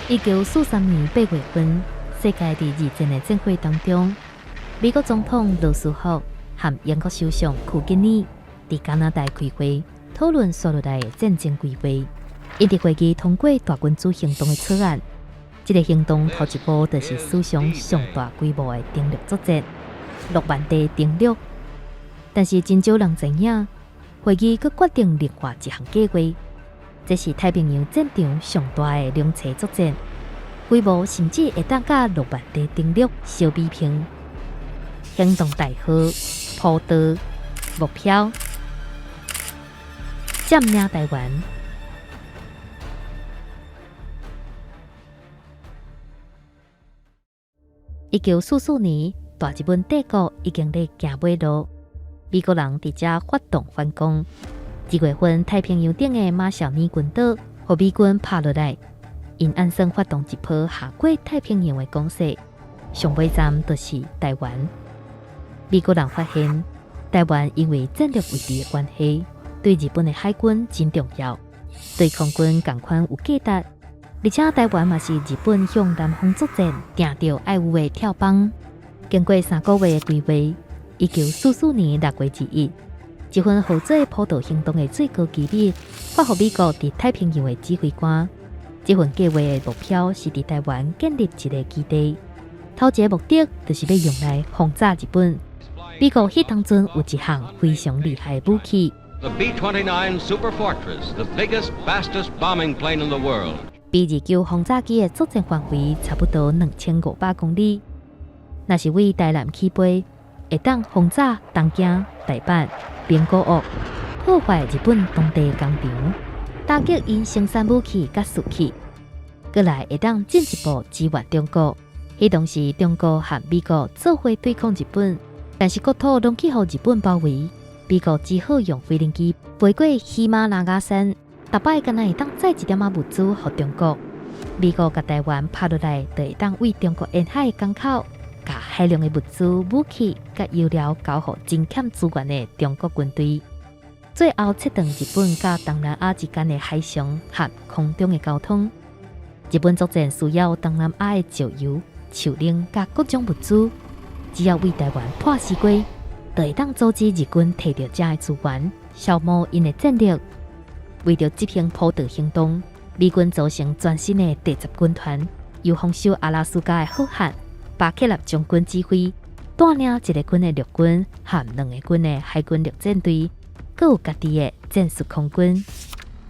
1943年8月份，世界佇二戰的戰火當中，美國總統羅斯福和英國首相丘吉爾佇加拿大開會，討論紲落來的戰爭規劃。𪜶佇會議通過大軍事行動的草案。這个行動頭一步就是史上上大規模的登陸作戰，諾曼底登陸。但是真少人知影，會議閣決定另外一項計劃，這是太平洋戰場上大的兩棲作戰，規模甚至會當佮諾曼底登陸相比拼。行動代號鋪道，目標佔領台灣。1944年，大日本帝國已經咧行尾路，美國人佇遮發動反攻。2月份，太平洋頂的馬紹爾群島，予美軍拍落來，𪜶按算發動一波橫過太平洋的攻勢，上尾站就是台灣。美國人發現，台灣因為戰略位置的關係，對日本的海軍真重要，對空軍仝款有價值。而且台灣嘛是日本向南方作戰定著愛有的跳板。經過3個月的規劃，1944年6月21，一份號做鋪道行動的最高機密發予美國佇太平洋的指揮官。這份計劃的目標是佇台灣建立一个基地，頭一个目的就是欲用來轟炸日本。美國彼當陣有一項非常厲害的武器。 The B-29 Super Fortress, the biggest, fastest bombing plane in the world. B-29轟炸機的作戰範圍差不多2500公里，若是對台南起飛，會當轟炸東京、大阪、名古屋，破壞日本當地工廠，打擊𪜶生產武器佮士氣，閣來會當進一步支援中國。彼當時中國和美國做伙對抗日本，但是國土攏去予日本包圍，美國只好用飛行機飛過喜馬拉雅山。逐擺敢若會當載一點仔物資予中國，美國共台灣拍落來，就會當對中國沿海的港口，共海量的物資、武器佮油料交予真欠資源的中國軍隊。最後切斷日本佮東南亞之間的海上和空中的交通。日本作戰需要東南亞的石油、樹奶佮各種物資，只要對台灣破四過，就會當阻止日軍提著遮的資源，消磨𪜶的戰力。為著執行鋪道行動，美軍組成全新的第十軍團，由防守阿拉斯加的好漢巴克納將軍指揮，帶領一个軍的陸軍和兩个軍的海軍陸戰隊，閣有家己的戰術空軍。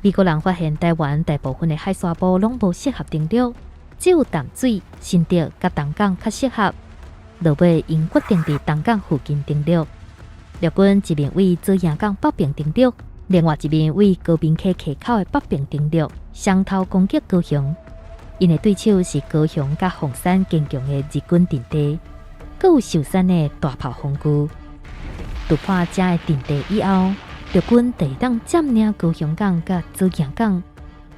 美國人發現台灣大部分的海沙埔攏無適合登陸，只有淡水、新竹佮東港較適合。落尾，𪜶決定佇東港附近登陸。陸軍一面對左營港北爿登陸。另外一面對高屏溪溪口的北爿登陸，雙頭攻擊高雄。𪜶的對手是高雄佮鳳山堅強的日軍陣地，閣有壽山的大炮防具。突破遮的陣地以後，陸軍就會當佔領高雄港佮左營港，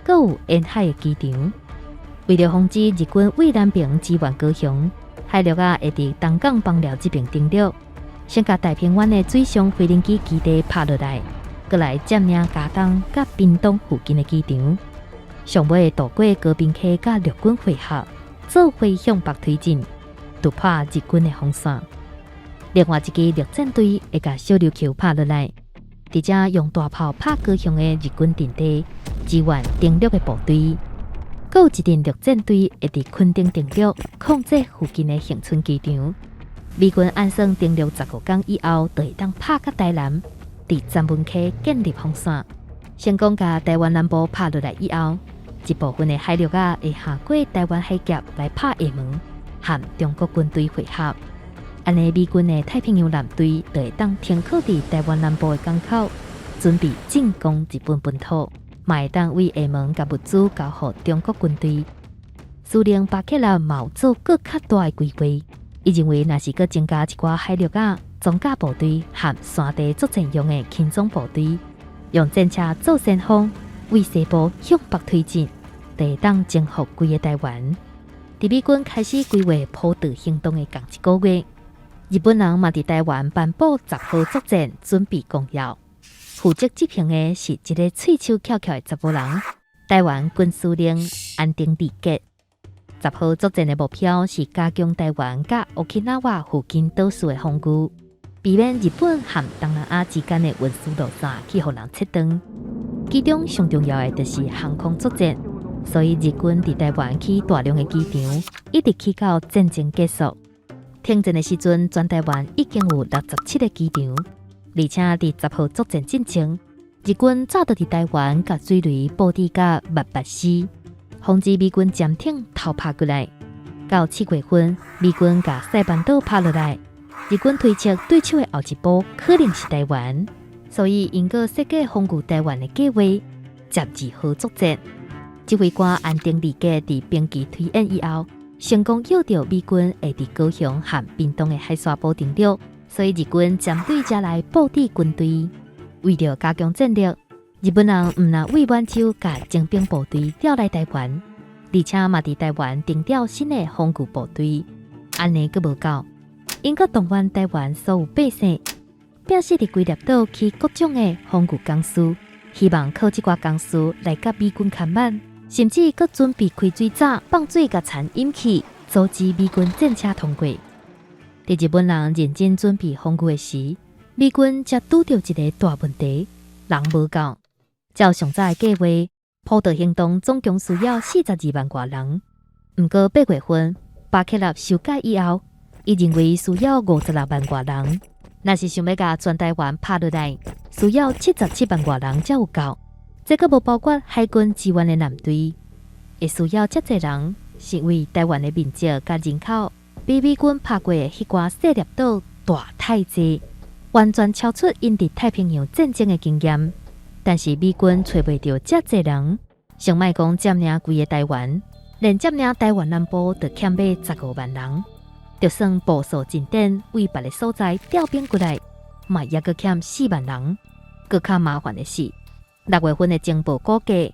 閣有沿海的機場。為著防止日軍對南爿支援高雄，海陸仔會佇東港枋寮這爿登陸，先共太平灣的水上飛行機基地拍落來。閣來佔領佳冬佮屏東附近的機場，上尾會渡過高屏溪，佮陸軍會合，做伙向北推進，突破日軍的防線。另外一支陸戰隊會共小琉球拍落來，佇遮用大炮拍高雄的日軍陣地，支援登陸的部隊。閣有一陣陸戰隊會佇墾丁登陸，控制附近的恆春機場。美軍按算登陸15工以後，就會當拍到台南。佇三文溪建立防線，成功共台灣南部拍落來以後，一部分的海陸仔會橫過台灣海峽來拍廈門，和中國軍隊會合。按呢，美軍的太平洋艦隊就會當停靠佇台灣南部的港口，準備進攻日本本土，嘛會當對廈門共物資交予中國軍隊。司令巴克納嘛有做閣較大的規劃，伊認為若是閣增加一寡海陸仔裝甲部隊和山地作戰用的輕裝部隊，用戰車做先鋒，對西部向北推進，就會當征服規个台灣。佇美軍開始規劃鋪道行動的仝一个月，日本人嘛佇台灣頒布十號作戰準備公要。負責執行的是一个喙鬚翹翹的查埔人，台灣軍司令安藤利吉。十號作戰的目標是加強台灣佮 Okinawa 附近島嶼的防禦，避免日本和東南亞之間的運輸路線去予人切斷。其中上重要的就是航空作戰，所以日軍佇台灣起大量的機場，一直起到戰爭結束。停戰的時陣，全台灣已經有67個機場，而且佇十號作戰進前，日軍早就佇台灣共水雷佈置甲密密實，防止美軍潛艇偷拍過來。到7月份，美軍共塞班島拍落來，日軍推測對手的後一步可能是台灣，所以𪜶閣設計防禦台灣的計劃。12號作戰，指揮官安藤利吉佇兵棋推演以後，成功誘著美軍會佇高雄和屏東的海沙堡登陸，所以日軍針對遮來佈置軍隊。為著加強戰力，日本人毋但對滿洲共徵兵部隊調來台灣，而且嘛佇台灣徵調新的防禦部隊。按呢閣無夠，𪜶閣動員台灣所有百姓，拼死佇規粒島起各種的防禦工事，希望靠這寡工事來佮美軍牽絆，甚至閣準備開水閘放水共田淹去，阻止美軍戰車通過。佇日本人認真準備防禦的時，美軍才拄著一个大問題，人無夠。照上早的計劃，普渡行動總共需要42萬外人。毋過8月份，巴克納修改以後，伊認為需要56萬外人。若是想欲共全台灣拍落來，需要77萬外人才有夠。這閣無包括海軍支援的艦隊，會需要遮濟人，是因為台灣的面積佮人口比美軍拍過的彼寡細粒島大太濟，完全超出𪜶佇太平洋戰爭的經驗。但是美軍揣袂著遮濟人，先莫講佔領規个台灣，連佔領台灣南部就欠欲15萬人，就算部署進展對別个所在調兵過來，嘛猶閣欠4萬人。閣較麻煩的是，6月份的情報估計，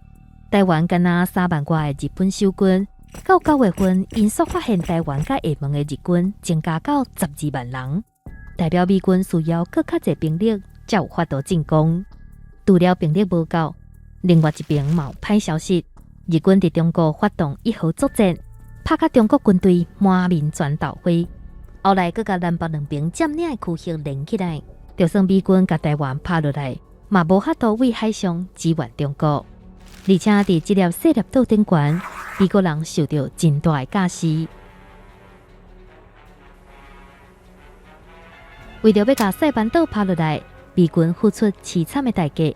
台灣敢若3萬外的日本守軍，到9月份，𪜶煞發現台灣佮廈門的日軍增加到12萬人，代表美軍需要閣較濟兵力，才有法度進攻。除了兵力無夠，另外一邊嘛有歹消息，日軍佇中國發動一號作戰，拍甲中國軍隊滿面磚頭灰，後來閣共南北兩邊佔領的區域連起來，就算美軍共台灣拍落來，嘛無法度對海上支援中國。而且佇這粒細粒島頂懸，美國人受著真大的教示。為著欲共塞班島拍落來，美軍付出淒慘的代價。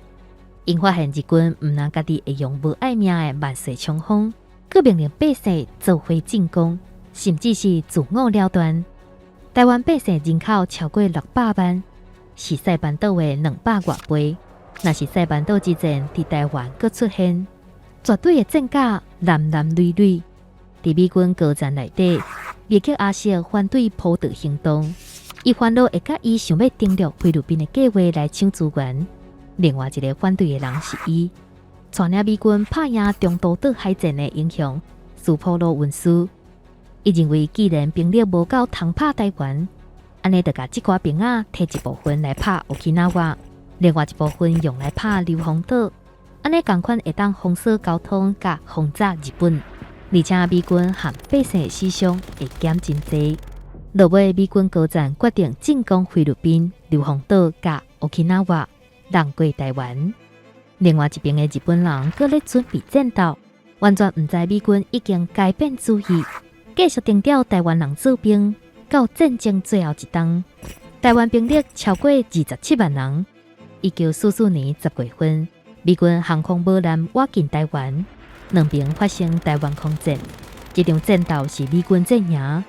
𪜶發現日軍毋但家己會用無愛命的萬歲衝鋒，閣命令百姓做伙進攻，甚至是自我了斷。台灣百姓人口超過600萬，是塞班島的200外倍。若是塞班島之戰佇台灣閣出現，絕對會戰甲爛爛累累。佇美軍高層內底，麥克阿瑟反對普渡行動，伊煩惱會佮伊想欲登陸菲律賓的計劃來搶資源。另外一个反對的人是伊，帶領美軍拍贏中途島海戰的英雄斯普魯文斯。伊認為既然兵力無夠通拍台灣，按呢就共這寡兵仔提一部分來拍 Okinawa，另外一部分用來拍硫磺島，按呢仝款會當封鎖交通佮轟炸日本，而且美軍和百姓的死傷會減真濟。落尾美軍高層決定進攻菲律賓、硫磺島佮 Okinawa，繞過台灣。另外一邊的日本人閣咧準備戰鬥，完全毋知美軍已經改變主意，繼續徵調台灣人做兵，到戰爭最後一冬，台灣兵力超過27萬人。1944年10月份，美軍航空母艦倚近台灣，兩邊發生台灣空戰。這場戰鬥是美軍戰贏，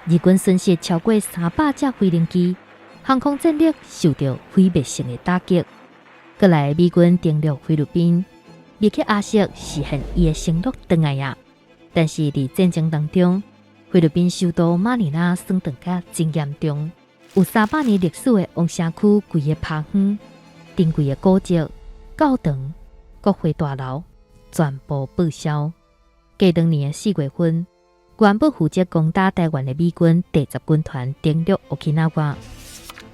日軍損失超過300架飛行機，航空戰力受著毀滅性的打擊。過來美軍登陸菲律賓，麥克阿瑟實現伊的承諾轉來啊！但是佇戰爭當中，菲律賓首都馬尼拉損斷甲真嚴重，有300年歷史的王城區規个趴昏，珍貴的古蹟、教堂、國會大樓全部報銷。過當年的4月份，原本負責攻打台灣的美軍第十軍團登陸 Okinawa。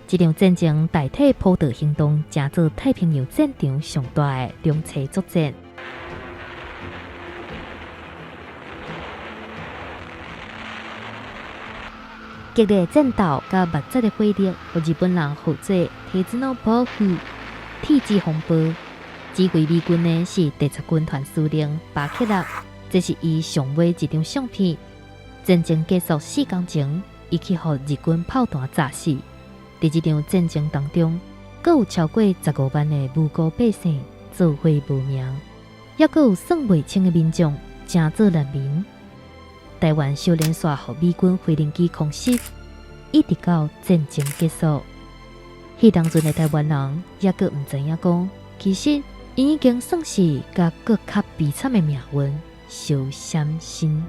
這場戰爭代替普渡行動，成做太平洋戰場上大的兩棲作戰。激烈戰鬥佮密集的火力，予日本人號做鐵子の暴風、鐵之風暴。指揮美軍的是第十軍團司令巴克納，這是伊上尾一張相片。戰爭結束4工前，伊去予日軍炮彈炸死。佇這場戰爭當中，閣有超過15萬的無辜百姓做伙無名，猶閣有算袂清的民眾成做難民。台灣小連續予美軍飛行機空襲，一直到戰爭結束。彼當陣的台灣人猶閣毋知影講，其實𪜶已經算是佮閣較悲慘的命運相閃身。